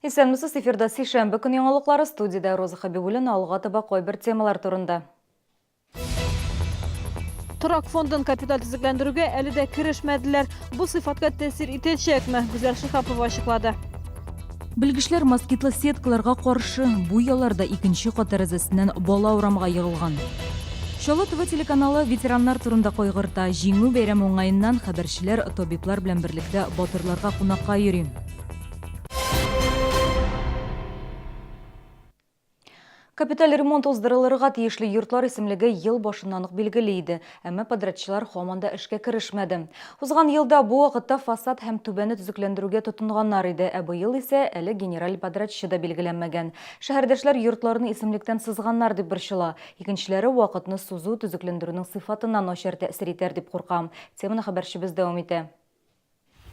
Исәнмесез, эфирда сишәмбе көн яңалыклары, студиядә Роза Хәбибуллина, алга таба кайбер темалар турында. Торак фондын капиталь төзекләндерүгә әле дә керешмәделәр. Бу сыйфатка тәэсир итәчәкме? Гүзәл Шиһапова ачыклады. Белгечләр москитлы сеткаларга каршы. Бу ялларда икенче кат тәрәзәсеннән бала урамга егылган. Чаллы ТВ телеканалы ветераннар турында кайгырта. Җиңү бәйрәме уңаеннан хәбәрчеләр табиблар белән берлектә батырларга кунакка йөри. Капиталь ремонт уздырылырга тиешле йортлар исемлеге ел башыннан ук билгеле иде, әмма подрядчылар һаман да эшкә керешмәде. Узган елда бу вакытта фасад һәм түбәне төзекләндерүгә тотынганнар иде, ә быел исә әле генераль подрядчы да билгеләнмәгән. Шәһәрдәшләр йортларны исемлектән сызганнар дип борчыла. Икенчеләре вакытны сузу төзекләндерүнең сыйфатына начар тәэсир итәр дип курка. Теманы хәбәрчебез дәвам итә.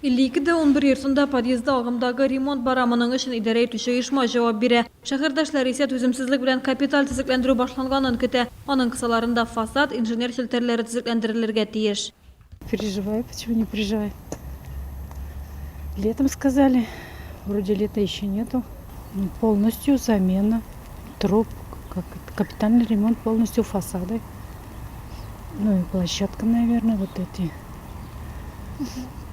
52 дә 11 йортында подъездда агымдагы ремонт бара, моның өчен идарә итүче оешма җавап бирә. Шәһәрдәшләр исә түземсезлек белән капиталь төзекләндерү башланганын көтә. Аның кысаларында фасад, инженер челтәрләре төзекләндерелергә тиеш. Переживаю, почему не переживаю? Летом сказали, вроде лета еще нету. Полностью замена труб, как капитальный ремонт полностью фасады. Ну и площадка, наверное, вот эти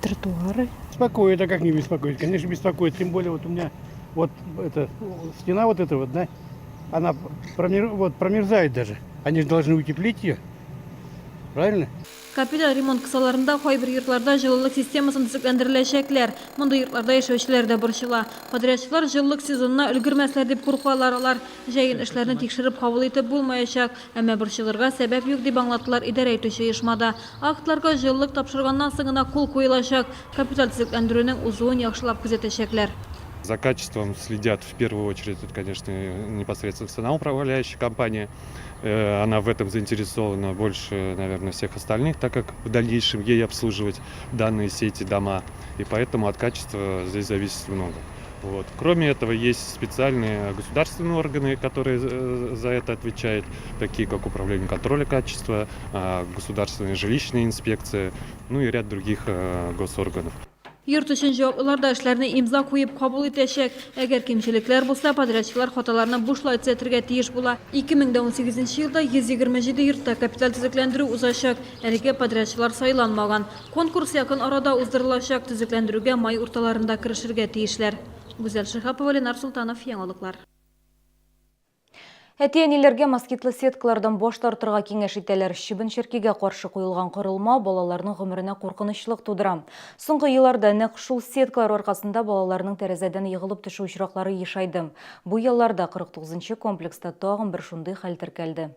тротуары. Беспокоит, а как не беспокоит? Конечно, беспокоит. Тем более вот у меня вот эта стена вот эта вот, да, она промер, вот, промерзает даже. Они же должны утеплить ее. Правильно? Капиталь ремонт кысаларында кайбер йортларда җылылык системасын төзекләндереләчәкләр. Мондый йортларда яшәүчеләр дә борчыла. Подрядчылар җылылык сезонына өлгермәсләр дип куркалар алар. Җәен эшләрне тикшереп кабул итеп булмаячак. Әмма борчылырга сәбәп юк, дип аңлаттылар идарә итүче оешмада. Актларга җылылык тапшырганнан соң гына кул куелачак. Капиталь төзекләндерүнең узуын яхшылап күзәтәчәкләр. За качеством следят в первую очередь, это, конечно, непосредственно сама управляющая компания. Она в этом заинтересована больше, наверное, всех остальных, так как в дальнейшем ей обслуживать данные сети, дома. И поэтому от качества здесь зависит много. Вот. Кроме этого, есть специальные государственные органы, которые за это отвечают, такие как Управление контроля качества, Государственная жилищная инспекция, ну и ряд других госорганов. Йорт өчен җаваплылар да эшләрне имза куеп кабул итәчәк. Әгәр кимчелекләр булса, подрядчылар хаталарны бушлай төзәтергә тиеш була. 2018 елда 127 йортта капиталь төзекләндерү узачак. Әлегә подрядчылар сайланмаган. Конкурс якын арада уздырылачак, төзекләндерүгә май урталарында керешергә тиешләр. Гүзәл Шиһапова, Ленар Солтанов, Яңалыклар. Әти-әниләргә москитлы сеткалардан баш тартырга киңәш итәләр. Чебен-черкигә каршы куелган корылма балаларның гомеренә куркынычлык тудыра. Соңгы елларда нәкъ шул сеткалар аркасында балаларның тәрәзәдән егылып төшү очраклары ешайды. Бу елларда 49 нчы комплекста тагын бер шундый хәл теркәлде.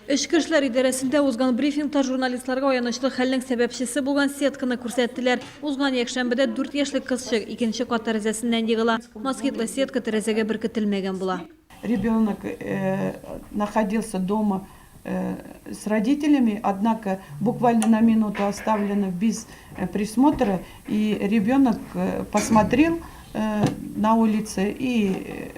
Эчке эшләр идарәсендә узган брифингта журналистларга аянычлы хәлнең сәбәпчесе булган сетканы күрсәттеләр. Узган якшәмбедә дүрт яшьлек кызчык икенче кат тәрәзәсеннән егыла. Москитлы сетка тәрәзәгә беркетелмәгән була. Ребенок находился дома с родителями, однако буквально на минуту оставлена без присмотра, и ребенок посмотрел на улице и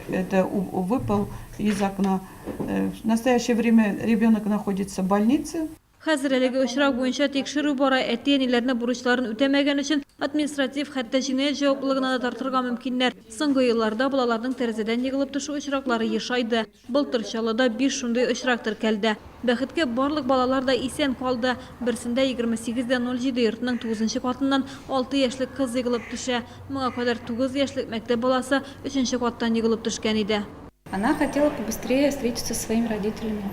это выпал из окна. В настоящее время ребенок находится в больнице. Хәзер әлеге очрак буенча тикшерү бара. Әти-әниләрне бурычларын үтәмәгән өчен административ, хәтта җинаять җаваплылыгына да тартырга мөмкиннәр. Соңгы елларда балаларның тәрәзәдән егылып төшү очраклары ешайды. Былтыр Чаллыда биш шундый очрак теркәлде. Бәхеткә, барлык балалар да исән калды. Берсендә 28 дә 07 йортның тугызынчы катыннан алты яшьлек кыз егылып төшә. Моңа кадәр тугыз яшьлек мәктәп баласы өченче каттан егылып төшкән иде. Она хотела побыстрее встретиться со своими родителями.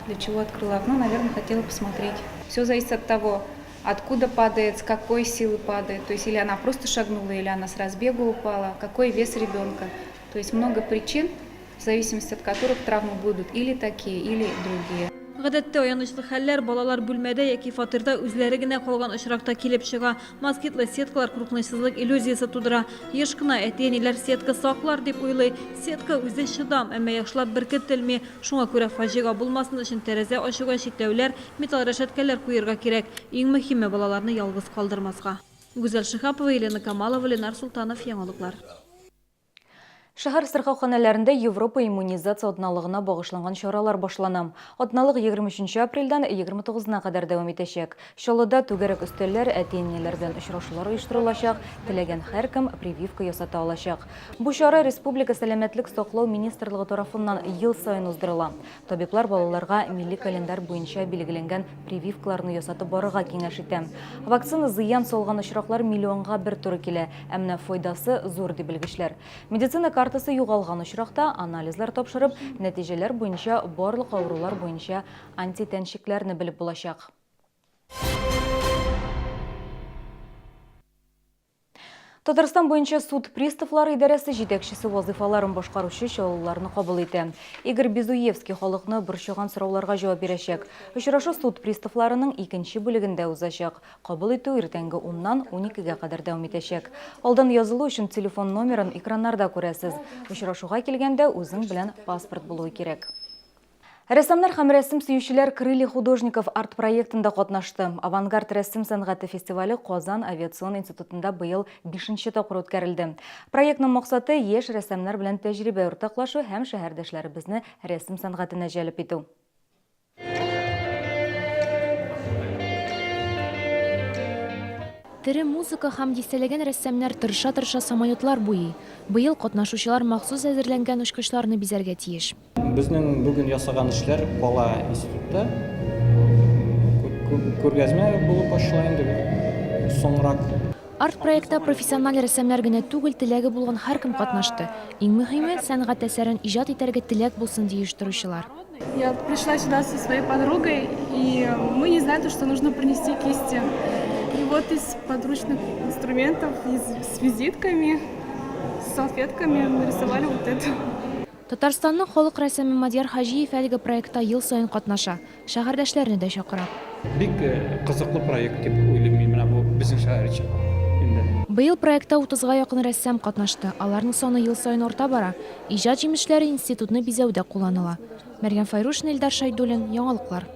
Для чего открыла окно, наверное, хотела посмотреть. Все зависит от того, откуда падает, с какой силы падает. То есть или она просто шагнула, или она с разбегу упала, какой вес ребенка. То есть много причин, в зависимости от которых травмы будут или такие, или другие. Гадәттә, аянычлы хәлләр балалар бүлмәдә яки фатирда үзләре генә калган очракта килеп чыга. Москитлы сеткалар куркынычсызлык иллюзиясе тудыра. Еш кына әти-әниләр сетка саклар дип уйлый. Сетка үзе чыдам, әмма яхшылап беркетелми. Шуңа күрә фаҗига булмасын өчен тәрәзә ачуга чикләүләр, металл рәшәткәләр куерга кирәк. Иң мөһиме, балаларны ялгыз калдырмаска. Гүзәл Шиһапова, Елена Камалова, Ленар Солтанов, Яңалыклар. Шәһәр сырхауханәләрендә Европа иммунизация атналыгына багышланган чаралар башлана. Атналык 23 апрельдән 29-на кадәр дәвам итәчәк. Чаллыда түгәрәк өстәлләр, әти-әниләр белән очрашулар оештырылачак, теләгән һәркем прививка ясата алачак. Бу чара республика Сәламәтлек саклау министрлыгы тарафыннан ел саен уздырыла. Табиблар балаларга милли календарь буенча билгеләнгән прививкаларны ясатып барырга киңәш итә. Вакцина зыян салган очраклар миллионга бер туры килә, ә менә файдасы зур, ди белгечләр. Медицина картасы югалган очракта, анализлар тапшырып, нәтиҗәләр буенча барлык авырулар буенча антитәнчекләрне белеп булачак. Татарстан буенча суд приставлары идарәсе җитәкчесе вазыйфаларын башкаручы чаллыларны кабул итә. Игорь Безуевский халыкны борчыган сорауларга җавап бирәчәк. Очрашу суд приставларының икенче бүлегендә узачак. Кабул итү иртәнге уннан уникегә кадәр дәвам итәчәк. Алдан язылу өчен телефон номерын экраннарда күрәсез. Очрашуга килгәндә үзең белән паспорт булуы кирәк. Рәссамнар һәм рәсем сөючеләр Крылья художников арт-проектында катнашты. Авангард рәсем сәнгате фестивале Казан авиацион институтында быел бишенче тапкыр үткәрелде. Проектның максаты, яшь рәссамнар белән тәҗрибә уртаклашу һәм шәһәрдәшләребезне рәсем сәнгатенә җәлеп итү. Тере музыка һәм дистәләгән рәссамнар тырыша-тырыша самолетлар буйый. Быел катнашучылар махсус әзерләнгән очкычларны бизәргә тиеш. Безнең бүген ясаган эшләр кала институтта күргәзмә булып ачыла инде соңрак. Арт-проектта профессиональ рәссамнар генә түгел, теләге булган һәркем катнашты. Иң мөһиме, сәнгать әсәрен иҗат итәргә теләк булсын, ди оештыручылар. Я пришла сюда со своей подругой, и мы не знали, что нужно принести кисти. И вот из подручных инструментов, из, с визитками, с салфетками нарисовали вот это. Татарстанның халык рәссамы Мадьяр Хаҗиев әлеге проектта ел саен катнаша, шәһәрдәшләрне дә чакыра. Бик кызыклы проект дип уйлыйм мин менә бу безнең шәһәр өчен инде. Быел проектта утызга якын рәссам катнашты, аларның саны ел саен арта бара. Иҗат җимешләре институтны бизәүдә кулланыла. Мәрьям Фәйрушина, Илдар Шәйдуллин, Яңалыклар.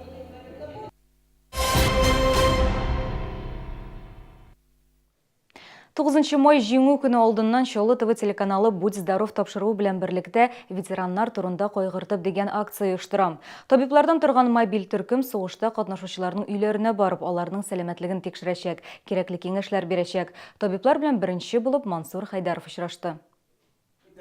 Тугызынчы май Җиңү көне алдыннан Чаллы ТВ телеканалы Будь здоров тапшыруы белән берлектә Ветераннар турында кайгыртып дигән акция оештыра. Табиблардан торган мобиль төркем сугышта катнашучыларның өйләренә барып, аларның сәламәтлеген тикшерәчәк, кирәкле киңәшләр бирәчәк. Табиблар белән беренче булып Мансур Хәйдәров очрашты.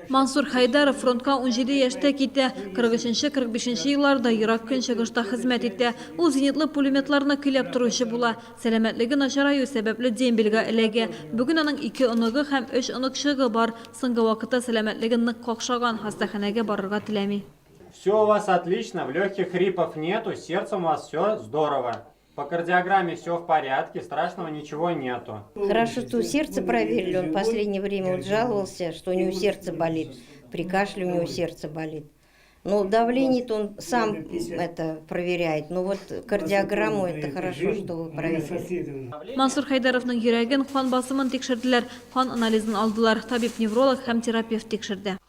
Мансур Хәйдәров фронтка 17 яшьтә китә. 43-45 елларда Ерак Көнчыгышта хезмәт итә. Ул зенитлы пулеметларны көйләп торучы була. Сәламәтлеге начараю сәбәпле дембельгә эләгә. Бүген аның ике оныгы һәм өч оныкчыгы бар. Соңгы вакытта сәламәтлеге нык какшаган, хастаханәгә барырга теләми. Все у вас отлично, в легких хрипов нету, с сердцем у вас все здорово. По кардиограмме все в порядке, страшного ничего нету. Хорошо, что сердце проверили, он в последнее время вот жаловался, что у него сердце болит, при кашле у него сердце болит. Но давление-то он сам это проверяет. Но вот кардиограмму это хорошо, что вы проверили. Мансур Хәйдәровның йөрәген, кан басымын тикшерделәр, кан анализын алдылар, табиб-невролог һәм терапевт тикшерде.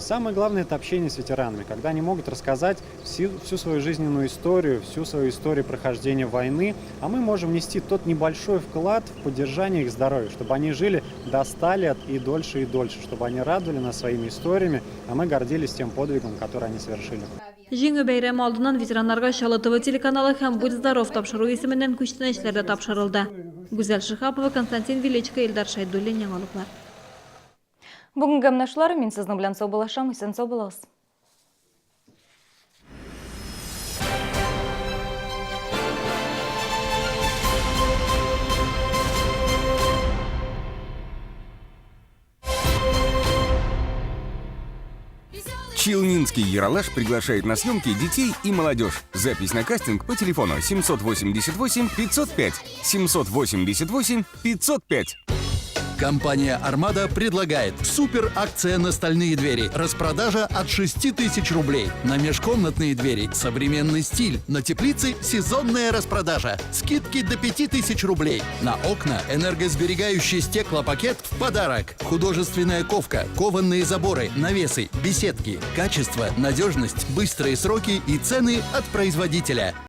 Самое главное – это общение с ветеранами, когда они могут рассказать всю, всю свою жизненную историю, всю свою историю прохождения войны, а мы можем внести тот небольшой вклад в поддержание их здоровья, чтобы они жили до 100 лет и дольше, и дольше, чтобы они радовали нас своими историями, а мы гордились тем подвигом, который они совершили. Җиңү бәйрәме алдыннан ветераннарга Чаллы ТВ телеканалы һәм Будь здоров тапшыруы исеменнән күчтәнәчләр дә тапшырылды. Гүзәл Шиһапова, Константин Величко, Илдар Шәйдуллин, Яңалыклар. Бүгенгә менә шулар, мин сезнең белән саубуллашам, исән-сау булыгыз. Челнинский Ералаш приглашает на съемки детей и молодежь. Запись на кастинг по телефону 788 505 788 505. Компания «Армада» предлагает супер-акция на стальные двери. Распродажа от 6 тысяч рублей. На межкомнатные двери современный стиль. На теплице сезонная распродажа. Скидки до 5 тысяч рублей. На окна энергосберегающий стеклопакет в подарок. Художественная ковка, кованные заборы, навесы, беседки. Качество, надежность, быстрые сроки и цены от производителя.